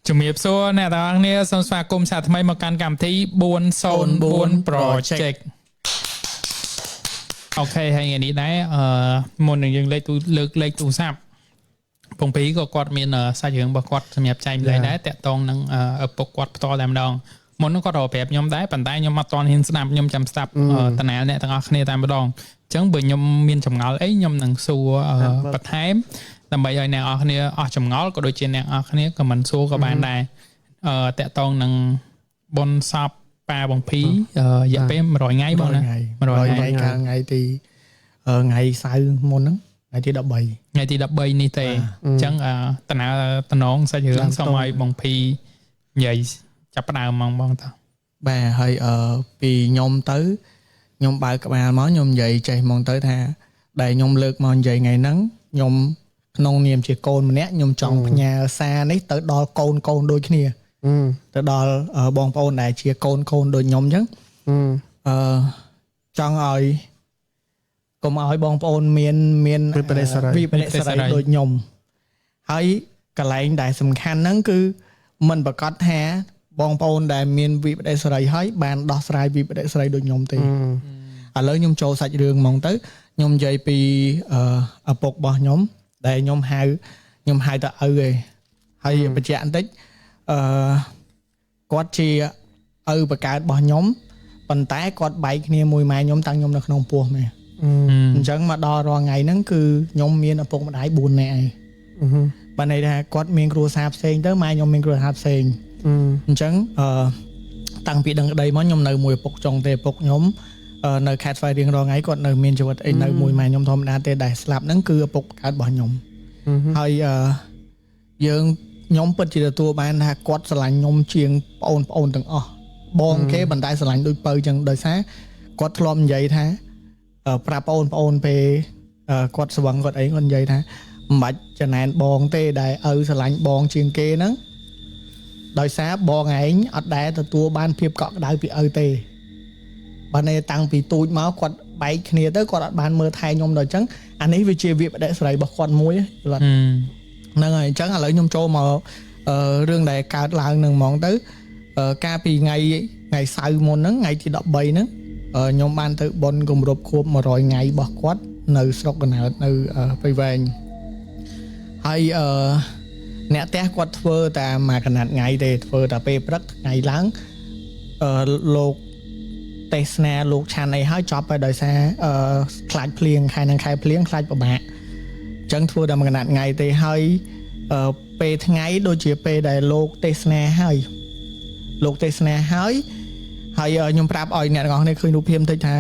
ជំរាបសួរអ្នកទាំងអស់គ្នាសូមស្វាគមន៍សាថ្មីមកកាន់កម្មវិធី404 Project។ OK ហើយថ្ងៃនេះដែរមុននឹងយើងលេខទូលើកលេខទូរស័ព្ទពងពីក៏គាត់មានសាច់រឿងរបស់គាត់សម្រាប់ចែកម្លែកដែរតាក់ទងនឹងឪពុកគាត់ផ្ទាល់តែម្ដងមុននោះគាត់រកប្រាប់ខ្ញុំដែរប៉ុន្តែខ្ញុំអត់ទាន់ហ៊ានស្ដាប់ខ្ញុំចាំស្ដាប់តាណាអ្នកទាំងអស់គ្នាតែម្ដងអញ្ចឹងបើខ្ញុំមានចម្ងល់អីខ្ញុំនឹងសួរបន្ថែមដើម្បីឲ្យអ្នកនរគ្នាអស់ចម្ងល់ក៏ដូចជាអ្នកនរគ្នាក៏មិនសួរក៏បានដែរតាក់ទងនឹងបុណ្យសពប៉ាបងភីរយៈពេល100ថ្ងៃបងណា 100ថ្ងៃកាលថ្ងៃទីថ្ងៃសៅរ៍មុនហ្នឹងថ្ងៃទី13 ថ្ងៃទី13នេះទេអញ្ចឹងតណើតំណងសាច់រឿងសូមឲ្យបងភីនិយាយចាប់ផ្ដើមហ្មងបងតើ បាទហើយពីខ្ញុំទៅខ្ញុំបើកក្បាលមកខ្ញុំនិយាយចេះហ្មងទៅថាដែលខ្ញុំលើកមកនិយាយថ្ងៃហ្នឹងខ្ញុំក្នុងនាមជាកូនម្នាក់ខ្ញុំចង់ផ្ញើសារនេះទៅដល់កូនកូនដូចគ្នាទៅដល់បងប្អូនដែលជាកូនកូនដូចខ្ញុំអញ្ចឹងអឺចង់ឲ្យកុំឲ្យបងប្អូនមានមាន វិបដិសរី វិបដិសរីដូចខ្ញុំហើយកន្លែងដែលសំខាន់ហ្នឹងគឺมันប្រកាសថាបងប្អូនដែលមានវិបដិសរីហើយបានដោះស្រាយវិបដិសរីដូចខ្ញុំទេឥឡូវខ្ញុំចូលសាច់រឿងហ្មងទៅខ្ញុំនិយាយពីឪពុករបស់ខ្ញុំដែលខ្ញុំហៅខ្ញុំហៅទៅឪឯងហើយបញ្ជាក់បន្តិចអឺគាត់ជាឪបកើតរបស់ខ្ញុំប៉ុន្តែគាត់បែកគ្នាមួយម៉ែខ្ញុំតាំងខ្ញុំនៅក្នុងពោះម៉ែអញ្ចឹងមកដល់រាល់ថ្ងៃហ្នឹងគឺខ្ញុំមានឪពុកម្ដាយ4នាក់ឯងបានន័យថាគាត់មានគ្រួសារផ្សេងទៅម៉ែខ្ញុំមានគ្រួសារផ្សេងអញ្ចឹងអឺតាំងពីដឹងក្តីមកខ្ញុំនៅមួយឪពុកចុងទេឪពុកខ្ញុំនៅខេត្តស្វាយរៀងរាល់ថ្ងៃគាត់នៅមានជីវិតអីនៅមួយម៉ែខ្ញុំធម្មតាទេដែលស្លាប់ហ្នឹងគឺឪពុកកើតរបស់ខ្ញុំហើយអឺយើងខ្ញុំពិតជាទទួលបានថាគាត់ស្រឡាញ់ខ្ញុំជាងប្អូនប្អូនទាំងអស់បងគេបណ្តែស្រឡាញ់ដូចពៅចឹងដោយសារគាត់ធ្លាប់និយាយថាប្រាប់ប្អូនប្អូនពេលគាត់ស្វឹងគាត់អីគាត់និយាយថាមិនបាច់ចំណែនបងទេដែលឪស្រឡាញ់បងជាងគេហ្នឹងដោយសារបងឯងអត់ដែលទទួលបានភាពកក់ក្ដៅពីឪទេបើនេះតាំងពីទូចមកគាត់បែកគ្នាទៅគាត់អត់បានមើលថែខ្ញុំដល់អញ្ចឹងអានេះវាជាវិបដិសេរីរបស់គាត់មួយយល់ហ្នឹងហើយអញ្ចឹងឥឡូវខ្ញុំចូលមករឿងដែលកើតឡើងនឹងហ្មងទៅកាលពីថ្ងៃថ្ងៃសៅរ៍មុនហ្នឹងថ្ងៃទី13ហ្នឹងខ្ញុំបានទៅបុណ្យគម្រប់ខួប100ថ្ងៃរបស់គាត់នៅស្រុកកណើតនៅព្រៃវែងហើយអ្នកផ្ទះគាត់ធ្វើតែមួយកណាត់ថ្ងៃទេធ្វើតែពេលព្រឹកថ្ងៃឡើងលោកទេសនាលោកឆាន់អីហើយចប់ហើយដោយសារខ្លាចភ្លៀងខែនឹងខែភ្លៀងខ្លាចពិបាកអញ្ចឹងធ្វើតែមួយកណាត់ថ្ងៃទេហើយពេលថ្ងៃដូចជាពេលដែលលោកទេសនាហើយលោកទេសនាហើយហើយខ្ញុំប្រាប់ឲ្យអ្នកទាំងអស់គ្នាឃើញរូបភាពបន្តិចថា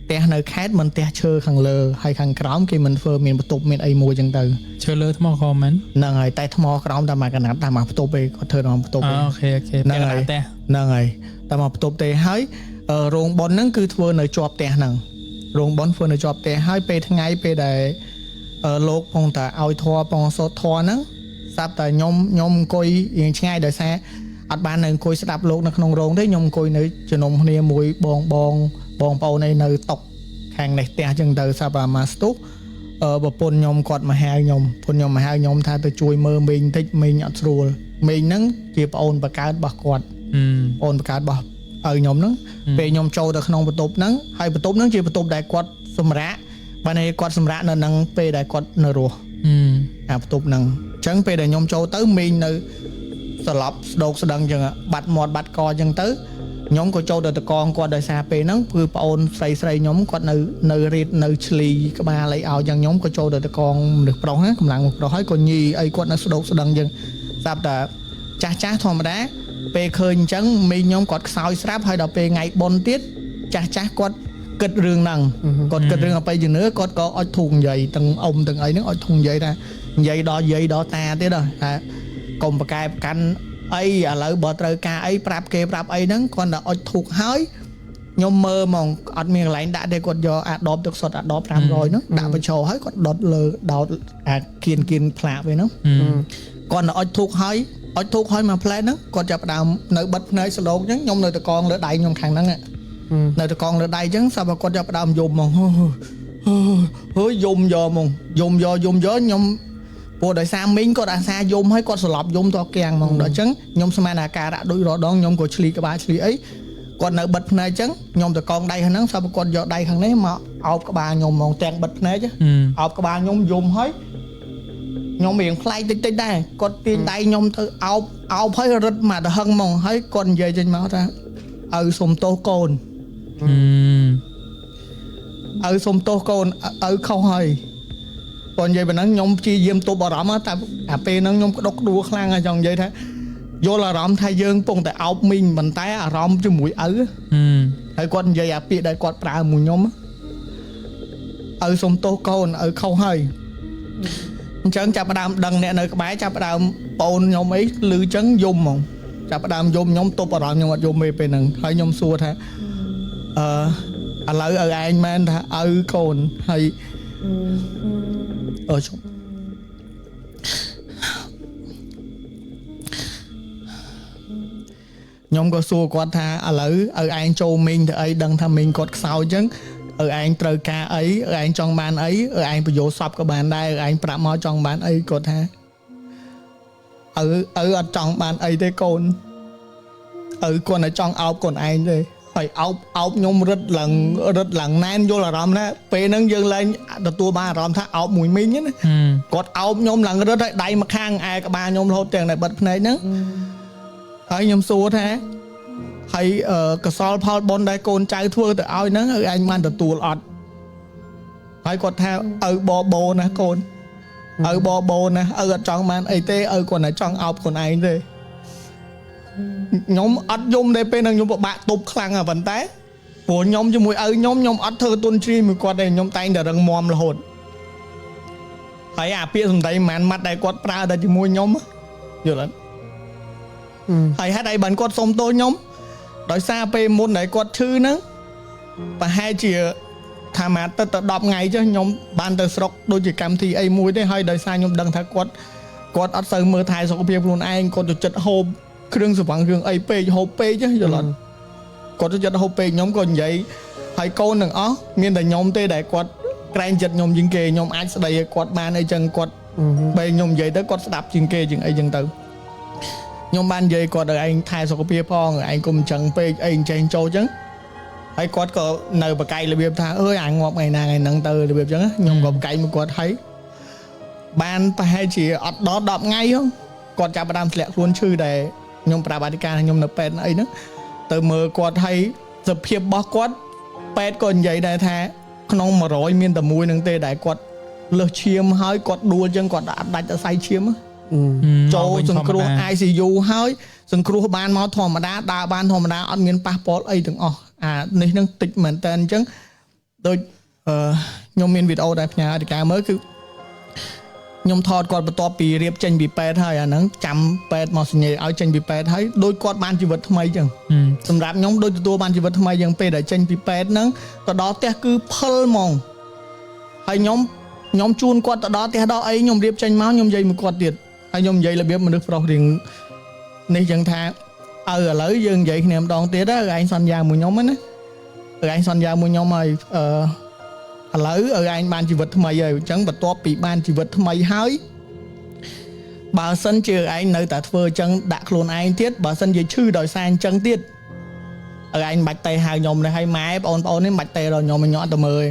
ផ្ទះនៅខេត្តមិនផ្ទះឈើខាងលើហើយខាងក្រោមគេមិនធ្វើមានបន្ទប់មានអីមួយចឹងទៅ ឈើលើថ្មក្រោមមែន ហ្នឹងហើយតែថ្មក្រោមតែមួយកណាត់តែមួយបន្ទប់ទេគាត់ធ្វើតែមួយបន្ទប់ទេ OK OK ហ្នឹងហើយហ្នឹងហើយតែមួយបន្ទប់ទេហើយរោងបុណ្យហ្នឹងគឺធ្វើនៅជាប់ផ្ទះហ្នឹងរោងបុណ្យធ្វើនៅជាប់ផ្ទះហើយពេលថ្ងៃពេលដែលលោកពងតែឲ្យធរពងសូត្រធរហ្នឹងស្រាប់តែខ្ញុំខ្ញុំអង្គុយរៀងឆ្ងាយដោយសារអត់បាននៅអង្គុយស្ដាប់លោកនៅក្នុងរោងទេខ្ញុំអង្គុយនៅជំនុំគ្នាមួយបងបងបងប្អូនឯនៅតុកខាងនេះផ្ទះចឹងទៅស្រាប់តែមកស្ទុះប្រពន្ធខ្ញុំគាត់មកហៅខ្ញុំប្រពន្ធខ្ញុំមកហៅខ្ញុំថាទៅជួយមើលមីងតិចមីងអត់ស្រួលមីងហ្នឹងជាប្អូនបកើតរបស់គាត់ប្អូនបកើតរបស់ឪខ្ញុំហ្នឹងពេលខ្ញុំចូលទៅក្នុងបន្ទប់ហ្នឹងហើយបន្ទប់ហ្នឹងជាបន្ទប់ដែលគាត់សម្រាកបានន័យគាត់សម្រាកនៅនឹងពេលដែលគាត់នៅរស់អាបន្ទប់ហ្នឹងអញ្ចឹងពេលដែលខ្ញុំចូលទៅមីងនៅស្លាប់ស្ដោកស្ដឹងអញ្ចឹងបាត់មាត់បាត់កអញ្ចឹងទៅខ្ញុំក៏ចូលទៅតកងគាត់ដោយសារពេលហ្នឹងគឺប្អូនស្រីស្រីខ្ញុំគាត់នៅនៅរៀតនៅឆ្លីក្បាលអីឲ្យអញ្ចឹងខ្ញុំក៏ចូលទៅតកងមនុស្សប្រុសណាកម្លាំងមនុស្សប្រុសហើយក៏ញីអីគាត់នៅស្ដោកស្ដឹងអញ្ចឹងស្រាប់តែចាស់ចាស់ធម្មតាពេលឃើញអញ្ចឹងមីងខ្ញុំគាត់ខ្សោយស្រាប់ហើយដល់ពេលថ្ងៃបុណ្យទៀតចាស់ចាស់គាត់គិតរឿងហ្នឹងគាត់គិតរឿងអបិយជំនឿគាត់ក៏អុចធូងនិយាយទាំងអ៊ំទាំងអីហ្នឹងអុចធូងនិយាយថានិយាយដល់យាយដល់តាទៀតថាកុំប្រកែប្រកាន់អីឥឡូវបើត្រូវការអីប្រាប់គេប្រាប់អីហ្នឹងគាត់តែអុចធូកហើយខ្ញុំមើលហ្មងអត់មានកន្លែងដាក់ទេគាត់យកអាដបទឹកសុទ្ធអាដប500ហ្នឹងដាក់បញ្ចូលហើយគាត់ដុតលើដោតអាគៀនគៀនផ្លាកវិញហ្នឹងគាត់តែអុចធូកហើយអុចធូកហើយមួយផ្លែហ្នឹងគាត់ចាប់ផ្ដើមនៅបិទភ្នែកស្លោកអញ្ចឹងខ្ញុំនៅតកងលើដៃខ្ញុំខាងហ្នឹងនៅតកងលើដៃអញ្ចឹងស្រាប់តែគាត់ចាប់ផ្ដើមយំហ្មងហើយយំយកហ្មងយំយកយំយកខ្ញុំ ព្រោះដោយសារមីងគាត់អាសាយំហើយគាត់ស្លាប់យំតកៀងហ្មងដល់អញ្ចឹងខ្ញុំស្មានអាការៈដូចរដងខ្ញុំក៏ឆ្លីក្បាលឆ្លីអីគាត់នៅបិទភ្នែកអញ្ចឹងខ្ញុំតកងដៃខាងហ្នឹងស្រាប់គាត់យកដៃខាងនេះមកអោបក្បាលខ្ញុំហ្មងទាំងបិទភ្នែកអោបក្បាលខ្ញុំយំហើយខ្ញុំរៀងប្លែកតិចតិចដែរគាត់ទាញដៃខ្ញុំទៅអោបអោបហើយរត់មកទៅហឹងហ្មងហើយគាត់និយាយចេញមកថាឪសុំទោសកូនឪសុំទោសកូនឪខុសហើយគាត់និយាយប៉ុណ្ណឹងខ្ញុំព្យាយាមទប់អារម្មណ៍តែអាពេលហ្នឹងខ្ញុំក្តុកក្តួលខ្លាំងហើយចង់និយាយថាយល់អារម្មណ៍ថាយើងពងតែអោបមីងប៉ុន្តែអារម្មណ៍ជាមួយឪហើយគាត់និយាយអាពាក្យដែលគាត់ប្រើមួយខ្ញុំឪសុំទោសកូនឪខុសហើយអញ្ចឹងចាប់ផ្ដើមដឹងអ្នកនៅក្បែរចាប់ផ្ដើមបងខ្ញុំអីឮអញ្ចឹងយំហ្មងចាប់ផ្ដើមយំខ្ញុំទប់អារម្មណ៍ខ្ញុំអត់យំទេពេលហ្នឹងហើយខ្ញុំសួរថាអឺឥឡូវឪឯងមែនថាឪកូនហើយអឺជប់ខ្ញុំក៏សួរគាត់ថាឥឡូវឪឯងចូលមីងទៅអីដឹងថាមីងគាត់ខ្សោយអញ្ចឹងឪឯងត្រូវការអីឪឯងចង់បានអីឪឯងបញ្យោសពក៏បានដែរឪឯងប្រាប់មកចង់បានអីគាត់ថាឪអត់ចង់បានអីទេកូនឪគាត់តែចង់អោបកូនឯងទេហើយអោបអោបខ្ញុំរឹតឡើងណែនយល់អារម្មណ៍ណាពេលហ្នឹងយើងលែងទទួលបានអារម្មណ៍ថាអោបមួយមីងណាគាត់អោបខ្ញុំឡើងរឹតហើយដៃមកខាងឯក្បាលខ្ញុំរហូតទាំងតែបិទភ្នែកហ្នឹងហើយខ្ញុំសួរថាហើយកសលផលបុណ្យដែលកូនចៅធ្វើទៅឲ្យហ្នឹងឪឯងបានទទួលអត់ហើយគាត់ថាឪបបោណាកូនឪបបោណាឪអត់ចង់បានអីទេឪគាត់តែចង់អោបខ្លួនឯងទេខ្ញុំអត់យំទេពេលហ្នឹងខ្ញុំពិបាកទប់ខ្លាំងប៉ុន្តែព្រោះខ្ញុំជាមួយឪខ្ញុំអត់ធ្វើទុនជ្រាយមួយគាត់ទេខ្ញុំតែងតែរឹងមាំរហូតហើយអាពាក្យសម្ដីមិនម៉ាត់ដែលគាត់ប្រើតែជាមួយខ្ញុំយល់អត់ហើយហេតុអីបានគាត់សុំទោសខ្ញុំដោយសារពេលមុនដែលគាត់ឈឺហ្នឹងប្រហែលជាថាមួយទឹកទៅ10ថ្ងៃចុះខ្ញុំបានទៅស្រុកដូចជាកម្មវិធីអីមួយទេហើយដោយសារខ្ញុំដឹងថាគាត់អត់សូវមើលថែសុខភាពខ្លួនឯងគាត់ចូលចិត្តហូបគ្រឿងស្រវឹងគ្រឿងអីពេកហូបពេកយល់អត់គាត់ចូលចិត្តហូបពេកខ្ញុំក៏និយាយហើយកូនទាំងអស់មានតែខ្ញុំទេដែលគាត់ក្រែងចិត្តខ្ញុំជាងគេខ្ញុំអាចស្ដីឲ្យគាត់បានអីចឹងគាត់ពេលខ្ញុំនិយាយទៅគាត់ស្ដាប់ជាងគេជាងអីចឹងទៅខ្ញុំបាននិយាយគាត់ឲ្យឯងថែសុខភាពផងឯងកុំចឹងពេកអីអញ្ចេះចូលចឹងហើយគាត់ក៏នៅបកាយរបៀបថាអើយអាងាប់ថ្ងៃណាថ្ងៃហ្នឹងទៅរបៀបចឹងខ្ញុំក៏បកាយមួយគាត់ហើយបានប្រហែលជាអត់ដល់10ថ្ងៃហ៎គាត់ចាប់ផ្ដើមធ្លាក់ខ្លួនឈឺដែរខ្ញុំប្រាប់អធិការខ្ញុំនៅពេទ្យអីហ្នឹងទៅមើលគាត់ហើយសភាពរបស់គាត់ពេទ្យក៏និយាយដែរថាក្នុង100មានតែមួយនឹងទេដែលគាត់លើសឈាមហើយគាត់ដួលចឹងគាត់អត់ដាច់សរសៃឈាមចូលសង្គ្រោះ ICU ហើយសង្គ្រោះបានមកធម្មតាដើរបានធម្មតាអត់មានប៉ះពាល់អីទាំងអស់អានេះនឹងតិចមែនតើអញ្ចឹងដូចខ្ញុំមានវីដេអូដែលផ្ញើអធិការមើលគឺខ្ញុំថតគាត់បន្ទាប់ពីរៀបចេញពីពេទ្យហើយអាហ្នឹងចាំពេទ្យមកសញ្ញាឲ្យចេញពីពេទ្យហើយដូចគាត់បានជីវិតថ្មីចឹងសម្រាប់ខ្ញុំដូចទទួលបានជីវិតថ្មីចឹងពេលដែលចេញពីពេទ្យហ្នឹងទៅដល់ផ្ទះគឺផិលហ្មងហើយខ្ញុំជូនគាត់ទៅដល់ផ្ទះដល់អីខ្ញុំរៀបចេញមកខ្ញុំនិយាយមួយគាត់ទៀតហើយខ្ញុំនិយាយរបៀបមនុស្សប្រុសរៀងនេះចឹងថាឥឡូវយើងនិយាយគ្នាម្ដងទៀតឯងសន្យាមួយខ្ញុំណាឯងសន្យាមួយខ្ញុំហើយឥឡូវឲ្យឯងបានជីវិតថ្មីហើយអញ្ចឹងបន្ទាប់ពីបានជីវិតថ្មីហើយបើសិនជាឯងនៅតែធ្វើអញ្ចឹងដាក់ខ្លួនឯងទៀតបើសិនជាឈឺដោយសារអញ្ចឹងទៀតឲ្យឯងមិនបាច់ទេហៅខ្ញុំនេះឲ្យម៉ែបងប្អូននេះមិនបាច់ទេដល់ខ្ញុំខ្ញុំអត់ទៅមើលទេ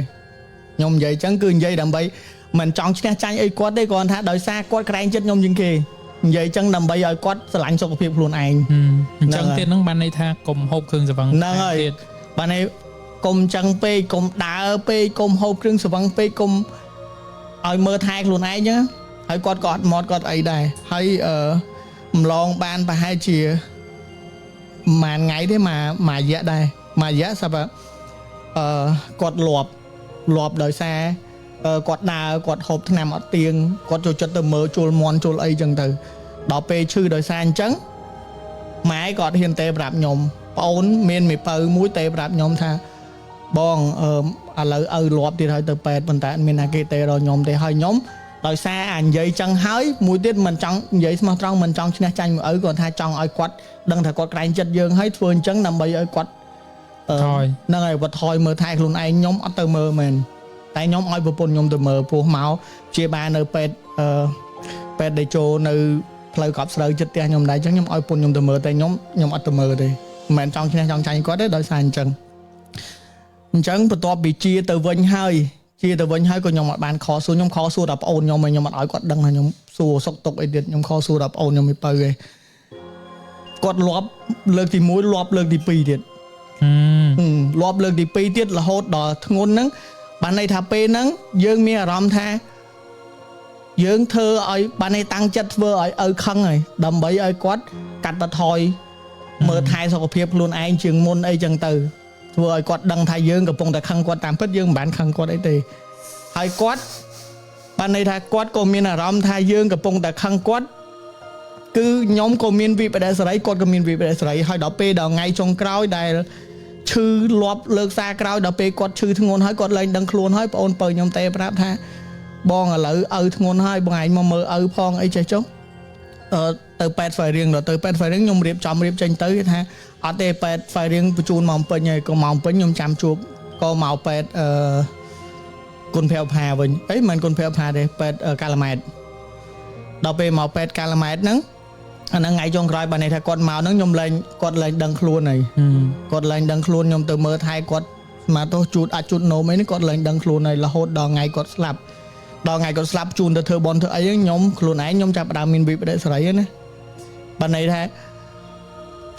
ខ្ញុំនិយាយអញ្ចឹងគឺនិយាយដើម្បីមិនចង់ឈ្នះចាញ់អីគាត់ទេគ្រាន់ថាដោយសារគាត់ក្រែងចិត្តខ្ញុំជាងគេនិយាយអញ្ចឹងដើម្បីឲ្យគាត់ស្រឡាញ់សុខភាពខ្លួនឯងអញ្ចឹងទៀតហ្នឹងបានន័យថាកុំហូបគ្រឿងស្រវឹងហ្នឹងហើយបានន័យ កុំចឹងពេកកុំដើរពេកកុំហូបគ្រឿងស្រវឹងពេកកុំឲ្យមើលថែខ្លួនឯងចឹងហើយគាត់ក៏អត់មាត់គាត់អីដែរហើយម្លងបានប្រហែលជាមួយថ្ងៃទេមួយរយៈដែរមួយរយៈស្រាប់គាត់លាប់ដោយសារគាត់ដើរគាត់ហូបថ្នាំអត់ទៀងគាត់ចូលចិត្តទៅមើលជុលមន់ជុលអីចឹងទៅដល់ពេលឈឺដោយសារអញ្ចឹងម៉ែក៏អត់ហ៊ានទេប្រាប់ខ្ញុំប្អូនមានមេពៅមួយទេប្រាប់ខ្ញុំថាបងឥឡូវឪលាប់ទៀតហើយទៅពេទ្យប៉ុន្តែអត់មានណាគេទេដល់ខ្ញុំទេហើយខ្ញុំដោយសារអានិយាយចឹងហើយមួយទៀតមិនចង់និយាយស្មោះត្រង់មិនចង់ឈ្នះចាញ់មួយឪគាត់ថាចង់ឲ្យគាត់ដឹងថាគាត់ក្រែងចិត្តយើងហើយធ្វើអញ្ចឹងដើម្បីឲ្យគាត់ហ្នឹងហើយគាត់ថយមើលថែខ្លួនឯងខ្ញុំអត់ទៅមើលមែនតែខ្ញុំឲ្យប្រពន្ធខ្ញុំទៅមើលពោះមកជាបាននៅពេទ្យ ពេទ្យដែលចូលនៅផ្លូវកប់ស្រូវចិត្តផ្ទះខ្ញុំដែរអញ្ចឹងខ្ញុំឲ្យពុនខ្ញុំទៅមើលតែខ្ញុំខ្ញុំអត់ទៅមើលទេមិនមែនចង់ឈ្នះចង់ចាញ់គាត់ទេដោយសារអញ្ចឹងអញ្ចឹងបន្ទាប់ពីជាទៅវិញហើយជាទៅវិញហើយក៏ខ្ញុំអត់បានខសួរខ្ញុំខសួរដល់ប្អូនខ្ញុំហើយខ្ញុំអត់ឲ្យគាត់ដឹងថាខ្ញុំសួរសុកទុកអីទៀតខ្ញុំខសួរដល់ប្អូនខ្ញុំឯពៅឯងគាត់លាប់លើកទី1លាប់លើកទី2ទៀតលាប់លើកទី2ទៀតរហូតដល់ធ្ងន់ហ្នឹងបានន័យថាពេលហ្នឹងយើងមានអារម្មណ៍ថាយើងធ្វើឲ្យបានន័យតាំងចិត្តធ្វើឲ្យឪខឹងហើយដើម្បីឲ្យគាត់កាត់បន្ថយមើលថែសុខភាពខ្លួនឯងជាងមុនអីចឹងទៅធ្វើឲ្យគាត់ដឹងថាយើងកំពុងតែខឹងគាត់តាមពិតយើងមិនបានខឹងគាត់អីទេហើយគាត់បានន័យថាគាត់ក៏មានអារម្មណ៍ថាយើងកំពុងតែខឹងគាត់គឺខ្ញុំក៏មានវិបដិសេរីគាត់ក៏មានវិបដិសេរីហើយដល់ពេលដល់ថ្ងៃចុងក្រោយដែលឈឺលាប់លើកសារក្រោយដល់ពេលគាត់ឈឺធ្ងន់ហើយគាត់លែងដឹងខ្លួនហើយប្អូនពៅខ្ញុំទេប្រាប់ថាបងឥឡូវឪធ្ងន់ហើយបងឯងមកមើលឪផងអីចេះចុះទៅពេទ្យស្វាយរៀងដល់ទៅពេទ្យស្វាយរៀងខ្ញុំរៀបចំរៀបចេញទៅគេថាអត់ទេពេទ្យស្វាយរៀងបញ្ជូនមកពេញហើយក៏មកពេញខ្ញុំចាំជួបក៏មកពេទ្យគុណភៅផាវិញអីមិនមែនគុណភៅផាទេពេទ្យកាឡាម៉ែតដល់ពេលមកពេទ្យកាឡាម៉ែតហ្នឹងអាហ្នឹងថ្ងៃចុងក្រោយបានន័យថាគាត់មកហ្នឹងខ្ញុំលែងគាត់លែងដឹងខ្លួនហើយគាត់លែងដឹងខ្លួនខ្ញុំទៅមើលថែគាត់ស្មាតោះជូតអាចជូតនោមអីនេះគាត់លែងដឹងខ្លួនហើយរហូតដល់ថ្ងៃគាត់ស្លាប់ដល់ថ្ងៃគាត់ស្លាប់ជូនទៅធ្វើបន់ធ្វើអីខ្ញុំខ្លួនឯងខ្ញុំចាប់ផ្ដើមមានវិបដិសេរីណាបានន័យថា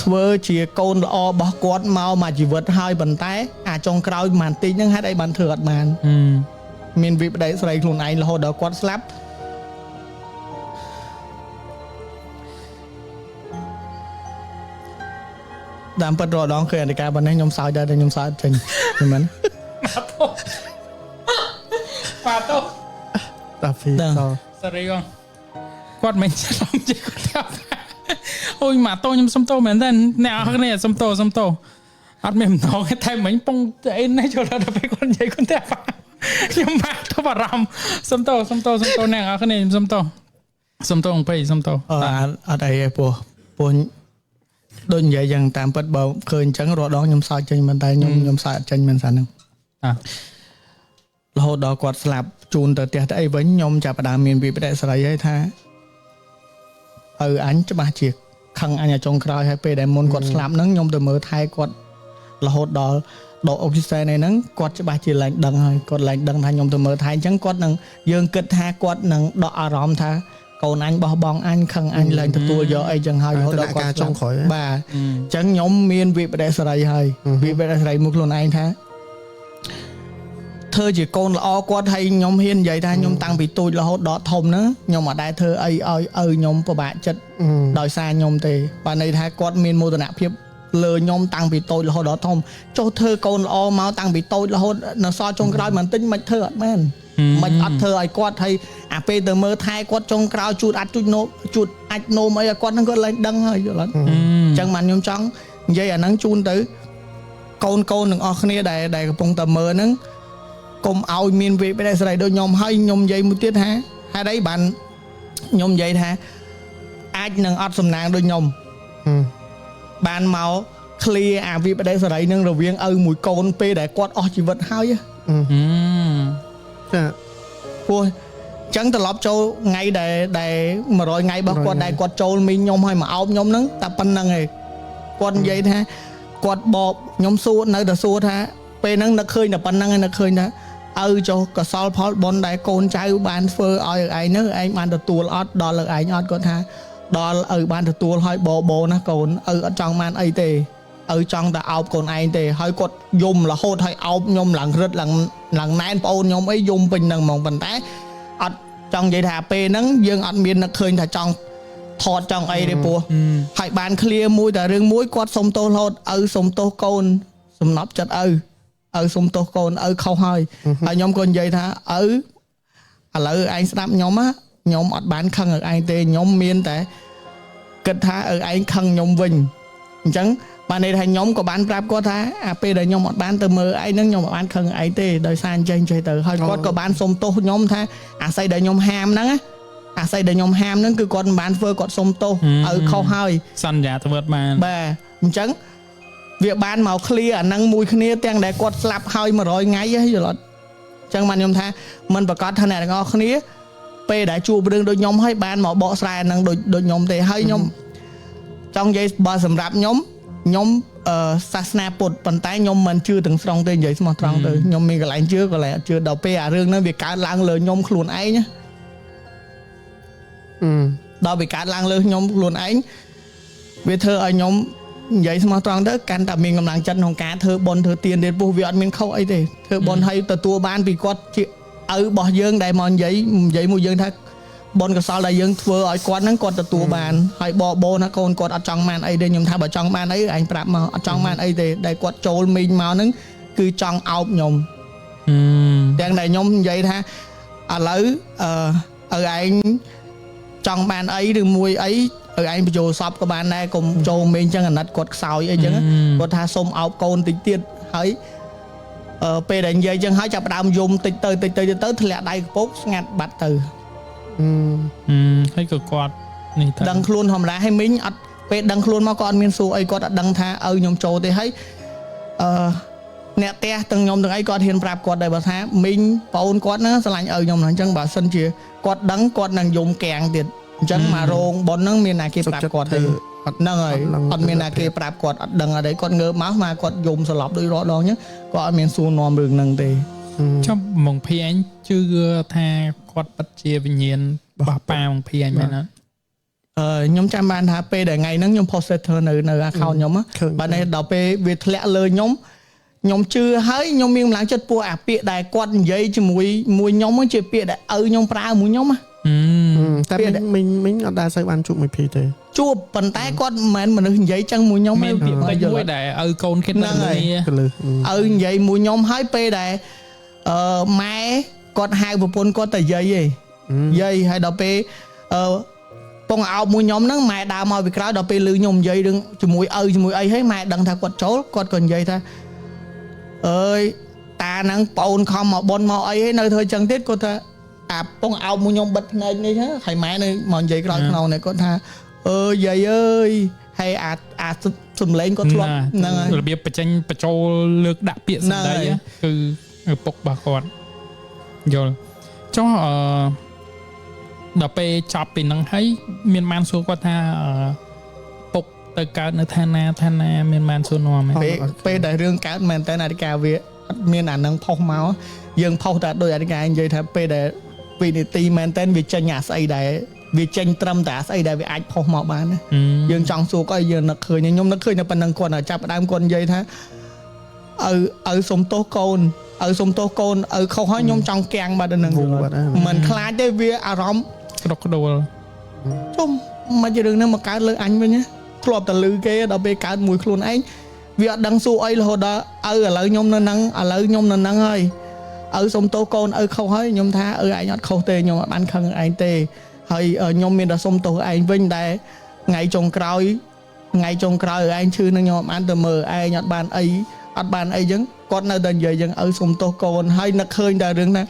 ធ្វើជាកូនល្អរបស់គាត់មកមួយជីវិតហើយប៉ុន្តែអាចុងក្រោយមួយបន្តិចហ្នឹងហេតុអីបានធ្វើអត់បានមានវិបដិសេរីខ្លួនឯងរហូតដល់គាត់ស្លាប់តាមពិតរាល់ដងឃើញអធិការប៉ុណ្ណេះខ្ញុំសើចដែរតែខ្ញុំសើចចេញមិនមែនបាទតោតាពីតសេរីងគាត់មិនច្រឡំជាគាត់ថាអូយម៉ាតូខ្ញុំសុំទោសមែនតើអ្នកអរគ្នាសុំទោសសុំទោសអត់មានម្ដងតែមិញពងអីនេះចូលដល់ពេលគាត់និយាយគាត់តែខ្ញុំម៉ាតូបារម្ភសុំទោសសុំទោសសុំទោសអ្នកអរគ្នាខ្ញុំសុំទោសសុំទោសអង្គពេសុំទោសអត់អីទេពោះពោះដូចនិយាយយ៉ាងតាមពិតបើឃើញអញ្ចឹងរាល់ដងខ្ញុំសើចចេញមិនតែខ្ញុំសើចអត់ចេញមិនសិនហ្នឹងរហូតដល់គាត់ស្លាប់ជូនទៅផ្ទះទៅអីវិញខ្ញុំចាប់ផ្ដើមមានវិបដិសេរីហើយថាឪអញច្បាស់ជាខឹងអញអាចុងក្រោយហើយពេលដែលមុនគាត់ស្លាប់ហ្នឹងខ្ញុំទៅមើលថែគាត់រហូតដល់ដកអុកស៊ីសែនហ្នឹងគាត់ច្បាស់ជាលែងដឹងហើយគាត់លែងដឹងថាខ្ញុំទៅមើលថែអញ្ចឹងគាត់នឹងយើងគិតថាគាត់នឹងដកអារម្មណ៍ថាកូនអញបោះបង់អញខឹងអញលែងទទួលយកអីចឹងហើយរហូតដល់គាត់ចុងក្រោយបាទអញ្ចឹងខ្ញុំមានវិបដិសេរីហើយវិបដិសេរីមួយខ្លួនឯងថាធ្វើជាកូនល្អគាត់ហើយខ្ញុំហ៊ាននិយាយថាខ្ញុំតាំងពីទូចរហូតដល់ធំហ្នឹងខ្ញុំអត់ដែលធ្វើអីឲ្យឪខ្ញុំពិបាកចិត្តដោយសារខ្ញុំទេបាទន័យថាគាត់មានមោទនភាពលើខ្ញុំតាំងពីតូចរហូតដល់ធំចុះធ្វើកូនល្អមកតាំងពីតូចរហូតនៅសល់ចុងក្រោយមិនតិចមិនធ្វើអត់មែនមិនអត់ធ្វើឲ្យគាត់ហើយអាពេលទៅមើលថែគាត់ចុងក្រោយជូតអាចជូតនោមជូតអាចនោមអីឲ្យគាត់ហ្នឹងគាត់លែងដឹងហើយយល់អត់អញ្ចឹងបានខ្ញុំចង់និយាយអាហ្នឹងជូនទៅកូនកូនទាំងអស់គ្នាដែលកំពុងតែមើលហ្នឹងកុំឲ្យមានវិបដិសេរីដូចខ្ញុំហើយខ្ញុំនិយាយមួយទៀតថាហេតុអីបានខ្ញុំនិយាយថាអាចនឹងអត់សំណាងដូចខ្ញុំបានមក clear អាវិបដិសេរីនឹងរវាងឪមួយកូនពេលដែលគាត់អស់ជីវិតហើយចាព្រោះចឹងត្រឡប់ចូលថ្ងៃដែល100ថ្ងៃរបស់គាត់ដែលគាត់ចូលមីងខ្ញុំហើយមកអោបខ្ញុំហ្នឹងតែប៉ុណ្្នឹងឯងគាត់និយាយថាគាត់បបខ្ញុំសួរនៅតែសួរថាពេលហ្នឹងនឹកឃើញតែប៉ុណ្្នឹងឯងនឹកឃើញថាឪចុះកសលផលបុណ្យដែលកូនចៅបានធ្វើឲ្យឯងហ្នឹងឯងបានទទួលអត់ដល់លើឯងអត់គាត់ថាដល់ឪបានទទួលឲ្យបបណាកូនឪអត់ចង់បានអីទេឪចង់តែអោបកូនឯងទេហើយគាត់យំរហូតហើយអោបខ្ញុំឡើងរឹតឡើងឡើងណែនប្អូនខ្ញុំអីយំពេញហ្នឹងហ្មងប៉ុន្តែអត់ចង់និយាយថាពេលហ្នឹងយើងអត់មាននឹកឃើញថាចង់ថតចង់អីទេពោះហើយបានឃ្លាមួយតែរឿងមួយគាត់សុំទោសរហូតឪសុំទោសកូនសំណប់ចិត្តឪឪសុំទោសកូនឪខុសហើយហើយខ្ញុំក៏និយាយថាឪឥឡូវឯងស្ដាប់ខ្ញុំណាខ្ញុំអត់បានខឹងឪឯងទេខ្ញុំមានតែគិតថាឪឯងខឹងខ្ញុំវិញអញ្ចឹងបានន័យថាខ្ញុំក៏បានប្រាប់គាត់ថាអាពេលដែលខ្ញុំអត់បានទៅមើលឯងហ្នឹងខ្ញុំអត់បានខឹងឯងទេដោយសារអញ្ចឹងចេះទៅហើយគាត់ក៏បានសុំទោសខ្ញុំថាអាស័យដែលខ្ញុំហាមហ្នឹងអាស័យដែលខ្ញុំហាមហ្នឹងគឺគាត់មិនបានធ្វើគាត់សុំទោសឪខុសហើយសន្យាធ្វើអត់បានបាទអញ្ចឹងវាបានមក clear អាហ្នឹងមួយគ្នាទាំងដែលគាត់ស្លាប់ហើយ100ថ្ងៃហ៎យល់អត់អញ្ចឹងបានខ្ញុំថាមិនប្រកាសថាអ្នកទាំងអស់គ្នា ពេលដែលជួបរឿងដូចខ្ញុំហើយបានមកបកស្រាយអាហ្នឹងដូចដូចខ្ញុំទេហើយខ្ញុំចង់និយាយបើសម្រាប់ខ្ញុំខ្ញុំសាសនាពុទ្ធប៉ុន្តែខ្ញុំមិនជឿទាំងស្រុងទេនិយាយស្មោះត្រង់ទៅខ្ញុំមានកន្លែងជឿកន្លែងអត់ជឿដល់ពេលអារឿងហ្នឹងវាកើតឡើងលើខ្ញុំខ្លួនឯងណាដល់វាកើតឡើងលើខ្ញុំខ្លួនឯងវាធ្វើឲ្យខ្ញុំនិយាយស្មោះត្រង់ទៅកាន់តែមានកម្លាំងចិត្តក្នុងការធ្វើបុណ្យធ្វើទានទៀតពោះវាអត់មានខុសអីទេធ្វើបុណ្យឲ្យទទួលបានពីគាត់ជាឪរបស់យើងដែលមកនិយាយនិយាយមួយយើងថាបុណ្យកុសលដែលយើងធ្វើឲ្យគាត់ហ្នឹងគាត់ទទួលបានហើយបបោណាកូនគាត់អត់ចង់បានអីទេខ្ញុំថាបើចង់បានអីឯងប្រាប់មកអត់ចង់បានអីទេដែលគាត់ចូលមីងមកហ្នឹងគឺចង់អោបខ្ញុំទាំងដែលខ្ញុំនិយាយថាឥឡូវឪឯងចង់បានអីឬមួយអីឪឯងបញ្ចូលសពក៏បានដែរកុំចូលមីងចឹងអាណិតគាត់ខ្សោយអីចឹងគាត់ថាសុំអោបកូនតិចទៀតហើយពេលដែលនិយាយចឹងហើយចាប់ផ្ដើមយំតិចទៅតិចទៅទៅធ្លាក់ដៃកពុកស្ងាត់បាត់ទៅ ហើយក៏គាត់នេះទៅដឹងខ្លួនធម្មតាហើយមីងអត់ពេលដឹងខ្លួនមកក៏អត់មានសួរអីគាត់អត់ដឹងថាឪខ្ញុំចូលទេហើយអ្នកផ្ទះទាំងខ្ញុំទាំងអីគាត់ហ៊ានប្រាប់គាត់ដែរបើថាមីងប្អូនគាត់ហ្នឹងស្រឡាញ់ឪខ្ញុំហ្នឹងអញ្ចឹងបើសិនជាគាត់ដឹងគាត់នឹងយំកាំងទៀតអញ្ចឹងមករោងប៉ុនហ្នឹងមានណាគេប្រាប់គាត់ទេអត់ហ្នឹងហើយអត់មានណាគេប្រាប់គាត់អត់ដឹងអីគាត់ងើបមកមកគាត់យំស្លាប់ដូចរាល់ដងអញ្ចឹងគាត់អត់មានសួរនាំរឿងហ្នឹងទេ ចំមកភីអញជឿថាគាត់ពិតជាវិញ្ញាណរបស់ប៉ាមកភីអញមែនអត់ ខ្ញុំចាំបានថាពេលដែលថ្ងៃហ្នឹងខ្ញុំ post status នៅនៅ account ខ្ញុំបាទនេះដល់ពេលវាធ្លាក់លើខ្ញុំខ្ញុំជឿហើយខ្ញុំមានកម្លាំងចិត្តពួកអាពាក្យដែលគាត់និយាយជាមួយមួយខ្ញុំហ្នឹងជាពាក្យដែលឪខ្ញុំប្រើមួយខ្ញុំ តែមីងមីងអត់ដែលសូវបានជួបមួយភីទេ ជួបប៉ុន្តែគាត់មិនមែនមនុស្សនិយាយចឹងមួយខ្ញុំ មានពាក្យពេចន៍មួយដែលឪកូនគេនឹងឪនិយាយមួយខ្ញុំហើយពេលដែលម៉ែគាត់ហៅប្រពន្ធគាត់តែយាយឯងយាយហើយដល់ពេលពងអោបមួយខ្ញុំហ្នឹងម៉ែដើរមកពីក្រោយដល់ពេលលឺខ្ញុំនិយាយរឿងជាមួយឪជាមួយអីហើយម៉ែដឹងថាគាត់ចូលគាត់ក៏និយាយថាអើយតាហ្នឹងប្អូនខំមកប៉ុនមកអីហើយនៅធ្វើចឹងទៀតគាត់ថាអាពងអោបមួយខ្ញុំបិទភ្នែកនេះហើយម៉ែនៅមកនិយាយក្រោយខ្នងនេះគាត់ថាអើយយាយអើយហើយអាអាសំឡេងគាត់ធ្លាប់ហ្នឹងហើយ របៀបបញ្ចេញបញ្ចូលលើកដាក់ពាក្យសម្ដីគឺឪពុករបស់គាត់យល់ចុះដល់ពេលចប់ពីហ្នឹងហើយមានបានសួរគាត់ថាពុកទៅកើតនៅឋានណាឋានណាមានបានសួរនាំទេពេលដែលរឿងកើតមែនតើអធិការវាអត់មានអាហ្នឹងផុសមកយើងផុសតែដោយអធិការនិយាយថាពេលដែលវិនាទីមែនតើវាចេញអាស្អីដែលវាចេញត្រឹមតែអាស្អីដែលវាអាចផុសមកបានណាយើងចង់សួរក៏យើងនឹកឃើញខ្ញុំនឹកឃើញតែប៉ុណ្្នឹងគាត់ចាប់ផ្ដើមគាត់និយាយថាឪឪសុំទោសកូនឪសុំទោសកូនឪខុសហើយខ្ញុំចង់កាំងបាត់ហ្នឹងមិនខ្លាចទេវាអារម្មណ៍ក្តុកក្តួលជុំមកជារឿងហ្នឹងមកកើតលើអញវិញណាធ្លាប់តែលឺគេដល់ពេលកើតមួយខ្លួនឯងវាអត់ដឹងសួរអីរហូតដល់ឪឥឡូវខ្ញុំនៅហ្នឹងឥឡូវខ្ញុំនៅហ្នឹងហើយឪសុំទោសកូនឪខុសហើយខ្ញុំថាឪឯងអត់ខុសទេខ្ញុំអត់បានខឹងឯងទេហើយខ្ញុំមានតែសុំទោសឯងវិញដែលថ្ងៃចុងក្រោយថ្ងៃចុងក្រោយឯងឈឺនឹងខ្ញុំអត់បានទៅមើលឯងអត់បានអីអត់បានអីចឹងគាត់នៅតែនិយាយចឹងឪសុំទោសកូនហើយនឹកឃើញតែរឿងណា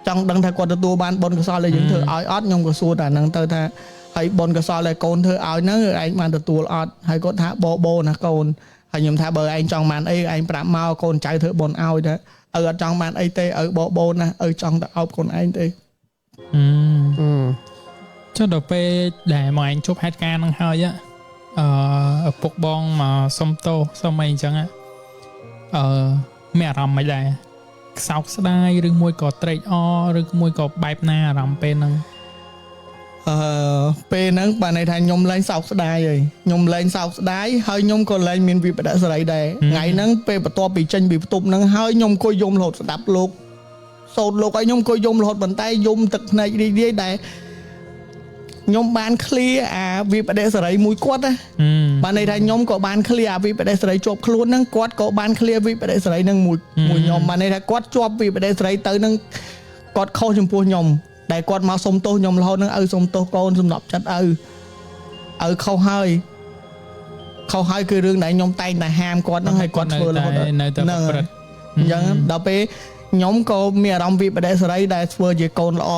ចង់ដឹងថាគាត់ទទួលបានបុណ្យកុសលដែលយើងធ្វើឲ្យអត់ខ្ញុំក៏សួរតែហ្នឹងទៅថាហើយបុណ្យកុសលដែលកូនធ្វើឲ្យហ្នឹងឯងបានទទួលអត់ហើយគាត់ថាបបោណាកូនហើយខ្ញុំថាបើឯងចង់បានអីឯងប្រាប់មកកូនចៅធ្វើបុណ្យឲ្យថាឪអត់ចង់បានអីទេឪបបោណាឪចង់តែអោបកូនឯងទេ ចុះដល់ពេលដែលមកឯងជួបហេតុការណ៍ហ្នឹងហើយឪពុកបងមកសុំទោសសុំអីអញ្ចឹងមានអារម្មណ៍មិនដែរសោកស្ដាយឬមួយក៏ត្រេកអរឬមួយក៏បែបណាអារម្មណ៍ពេលហ្នឹង ពេលហ្នឹងបានន័យថាខ្ញុំលែងសោកស្ដាយហើយខ្ញុំលែងសោកស្ដាយហើយខ្ញុំក៏លែងមានវិបដិសេរីដែរថ្ងៃហ្នឹងពេលបន្ទាប់ពីចេញពីបន្ទប់ហ្នឹងហើយខ្ញុំអង្គុយយំរហូតស្ដាប់លោកសូត្រលោកឲ្យខ្ញុំអង្គុយយំរហូតប៉ុន្តែយំទឹកភ្នែករីករាយដែលខ្ញុំបាន clear អាវិបដិសេរីមួយគាត់ណាបានន័យថាខ្ញុំក៏បាន clear អាវិបដិសេរីជាប់ខ្លួនហ្នឹងគាត់ក៏បាន clear វិបដិសេរីហ្នឹងមួយមួយខ្ញុំបានន័យថាគាត់ជាប់វិបដិសេរីទៅហ្នឹងគាត់ខុសចំពោះខ្ញុំដែលគាត់មកសុំទោសខ្ញុំរហូតហ្នឹងឪសុំទោសកូនសំណប់ចិត្តឪឪខុសហើយខុសហើយគឺរឿងដែលខ្ញុំតែងតែហាមគាត់ហ្នឹងហើយគាត់ធ្វើរហូតនៅតែប្រព្រឹត្តអញ្ចឹងដល់ពេលខ្ញុំក៏មានអារម្មណ៍វិបដិសេរីដែលធ្វើជាកូនល្អ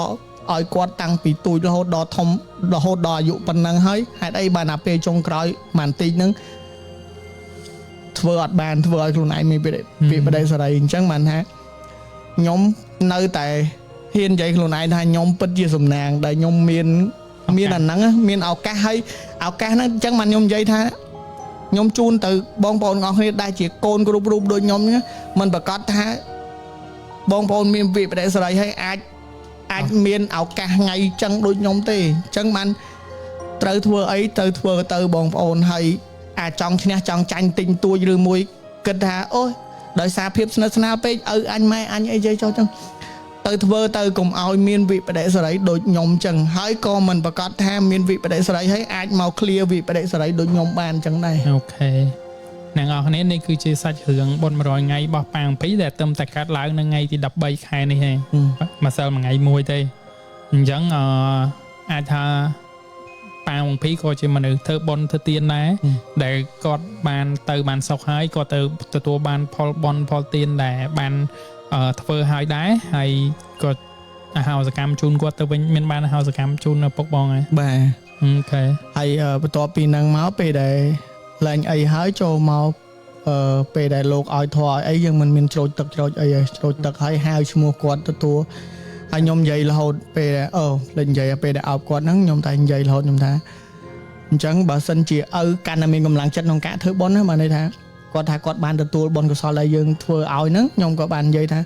ឲ្យគាត់តាំងពីទូចរហូតដល់ធំរហូតដល់អាយុប៉ុណ្ណឹងហើយហេតុអីបានអាពេលចុងក្រោយបន្តិចហ្នឹងធ្វើអត់បានធ្វើឲ្យខ្លួនឯងមានវិបដិសេរីអញ្ចឹងបានថាខ្ញុំនៅតែ ហ៊ាននិយាយខ្លួនឯងថាខ្ញុំពិតជាសំណាងដែលខ្ញុំមានមានអាហ្នឹងមានឱកាសហើយឱកាសហ្នឹងអញ្ចឹងបានខ្ញុំនិយាយថាខ្ញុំជូនទៅបងប្អូនទាំងអស់គ្នាដែលជាកូនគ្រប់រូបដូចខ្ញុំហ្នឹងមិនប្រកាសថាបងប្អូនមានវិបត្តិសេរីហើយអាចអាចមានឱកាសថ្ងៃចឹងដូចខ្ញុំទេអញ្ចឹងបានត្រូវធ្វើអីទៅធ្វើទៅបងប្អូនហើយអាចចង់ឈ្នះចង់ចាញ់ទិញទួចឬមួយគិតថាអូយដោយសារភាពស្និទ្ធស្នាលពេកឪអញម៉ែអញអីយាយចុះចឹងទៅធ្វើទៅកុំឲ្យមានវិបត្តិសេរីដូចខ្ញុំចឹងហើយក៏មិនប្រកាសថាមានវិបត្តិសេរីហើយអាចមក clear វិបត្តិសេរីដូចខ្ញុំបានចឹងដែរ OK អ្នកនរគ្នានេះគឺជាសាច់រឿងបុណ្យ100ថ្ងៃរបស់ប៉ាងពីដែលទឹមតែកាត់ឡើងនៅថ្ងៃទី13ខែនេះឯងម្សិលមួយថ្ងៃមួយទេអញ្ចឹងអឺអាចថាប៉ាងពីក៏ជាមនុស្សធ្វើបុណ្យធ្វើទានដែរដែលគាត់បានទៅបានសុខហើយគាត់ទៅទទួលបានផលបុណ្យផលទានដែលបានធ្វើហើយដែរហើយក៏អាហារសកម្មជូនគាត់ទៅវិញមានបានអាហារសកម្មជូនឪពុកបងហ៎ បាទ OK ហើយបន្ទាប់ពីហ្នឹងមកពេលដែលឡើងអីហើយចូលមកពេលដែលលោកឲ្យធွာឲ្យអីយើងមិនមានច្រូចទឹកច្រូចអីហើយច្រូចទឹកហើយហៅឈ្មោះគាត់ទទួលហើយខ្ញុំនិយាយរហូតពេលអូភ្លេចនិយាយពេលដែលអោបគាត់ហ្នឹងខ្ញុំតែនិយាយរហូតខ្ញុំថាអញ្ចឹងបើសិនជាឪកាន់តែមានកម្លាំងចិត្តក្នុងការធ្វើបុណ្យណាបានន័យថាគាត់ថាគាត់បានទទួលបុណ្យកុសលដែលយើងធ្វើឲ្យហ្នឹងខ្ញុំក៏បាននិយាយថា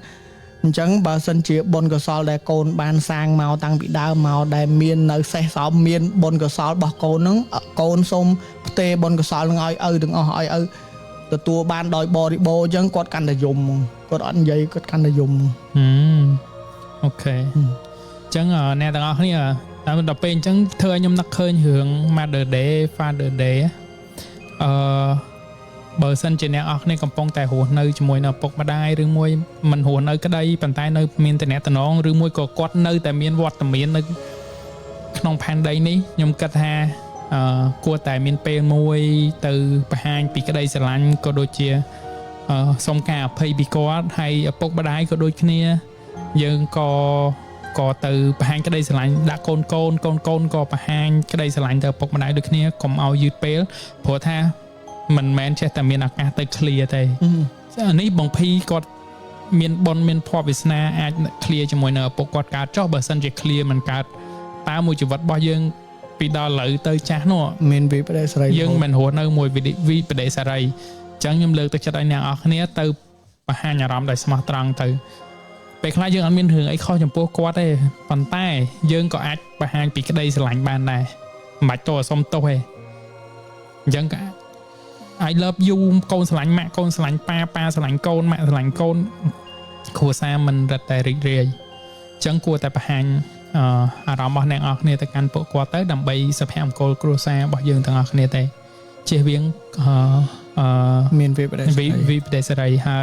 អញ្ចឹងបើសិនជាបុណ្យកុសលដែលកូនបានសាងមកតាំងពីដើមមកដែលមាននៅសេះសោមមានបុណ្យកុសលរបស់កូនហ្នឹងកូនសូមផ្ទេបុណ្យកុសលហ្នឹងឲ្យឪទាំងអស់ឲ្យឪទទួលបានដោយបរិបូរណ៍អញ្ចឹងគាត់កាន់តែយំគាត់អត់និយាយគាត់កាន់តែយំ OK អញ្ចឹងអ្នកទាំងអស់គ្នាតាមដល់ពេលអញ្ចឹងធ្វើឲ្យខ្ញុំនឹកឃើញរឿង Mother Day Father Day អឺបើសិនជាអ្នកអស់គ្នាកំពុងតែរស់នៅជាមួយនៅឪពុកម្ដាយឬមួយមិនរស់នៅក្តីប៉ុន្តែនៅមានតំណងឬមួយក៏គាត់នៅតែមានវត្តមាននៅក្នុងផែនដីនេះខ្ញុំគិតថាអឺគួរតែមានពេលមួយទៅបង្ហាញពីក្តីស្រឡាញ់ក៏ដូចជាអឺសុំការអភ័យពីគាត់ហើយឪពុកម្ដាយក៏ដូចគ្នាយើងក៏ទៅបង្ហាញក្តីស្រឡាញ់ដាក់កូនកូនកូនកូនក៏បង្ហាញក្តីស្រឡាញ់ទៅឪពុកម្ដាយដូចគ្នាកុំឲ្យយឺតពេលព្រោះថាមិនមែនចេះតែមានឱកាសទៅ clear ទេនេះបងភីគាត់មានបុណ្យមានភ័ព្វវាសនាអាច clear ជាមួយនៅឪពុកគាត់កើតចុះបើសិនជា clear មិនកើតតើមួយជីវិតរបស់យើងពីដល់ឥឡូវទៅចាស់នោះ មានវិបត្តិសេរី យើងមិនរស់នៅមួយវិបត្តិសេរីអញ្ចឹងខ្ញុំលើកទឹកចិត្តឲ្យអ្នកនរគ្នាទៅបង្ហាញអារម្មណ៍ដោយស្មោះត្រង់ទៅពេលខ្លះយើងអត់មានរឿងអីខុសចំពោះគាត់ទេប៉ុន្តែយើងក៏អាចបង្ហាញពីក្តីស្រឡាញ់បានដែរមិនបាច់តសុំទោសទេអញ្ចឹងក៏ I love you កូនស្រឡាញ់ម៉ាក់កូនស្រឡាញ់ប៉ាប៉ាស្រឡាញ់កូនម៉ាក់ស្រឡាញ់កូនគ្រួសារមិនរត់តែរីករាយអញ្ចឹងគួរតែបង្ហាញអារម្មណ៍របស់អ្នកនរគ្នាទៅកាន់ពួកគាត់ទៅដើម្បីសុភមង្គលគ្រួសាររបស់យើងទាំងអស់គ្នាទេជៀសវាង មានវិបត្តិ វិបត្តិសេរីហើយ